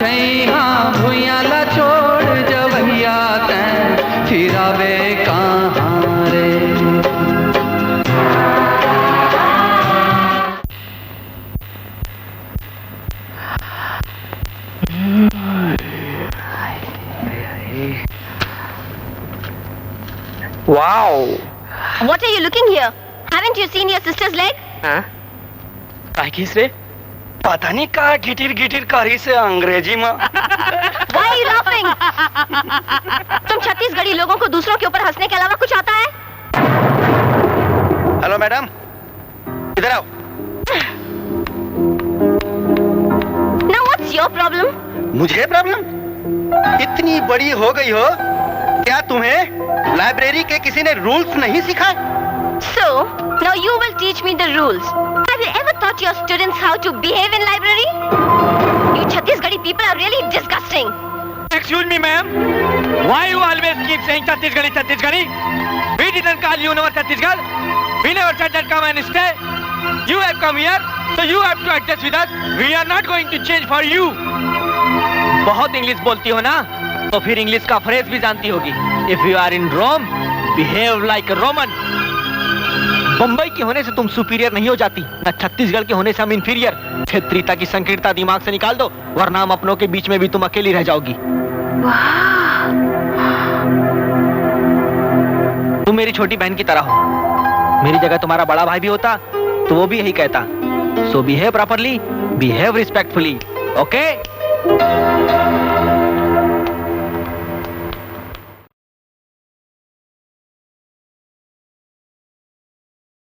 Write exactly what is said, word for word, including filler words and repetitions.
छैहा भुइयां ला छोड़ जवैया तैं फिरावे कहाँ रे। Wow! What are you looking here? Haven't you seen your sister's leg? हाँ? काय किस रे? पता नहीं का घिटिर घिटिर करी से अंग्रेजी में। Why are you laughing? तुम छत्तीसगढ़ी लोगों को दूसरों के ऊपर हंसने के अलावा कुछ आता है? हेलो मैडम, इधर आओ। Now what's your problem? मुझे प्रॉब्लम? इतनी बड़ी हो गई हो, क्या तुम्हें लाइब्रेरी के किसी ने रूल्स नहीं सिखाए? So, now you will teach me the rules. Have you ever taught your students how to behave in library? You Chhattisgarhi people are really disgusting. Excuse me, ma'am. Why you always keep saying Chhattisgarhi, Chhattisgarhi? We didn't call you in our Chhattisgarh. We never said that come and stay. You have come here, so you have to adjust with us. We are not going to change for you. बहुत English बोलती हो ना, तो फिर English का phrase भी जानती होगी. If you are in Rome, behave like a Roman. Bambai की होने से तुम सुपीरियर नहीं हो जाती, ना छत्तीसगढ़ के होने से हम इन्फीरियर. क्षेत्रीयता की संकीर्णता दिमाग से निकाल दो, वरना हम अपनों के बीच में भी तुम अकेली रह जाओगी. तुम मेरी छोटी बहन की तरह हो. मेरी जगह तुम्हारा बड़ा भाई भी होता तो वो भी यही कहता. So behave properly, behave respectfully, okay?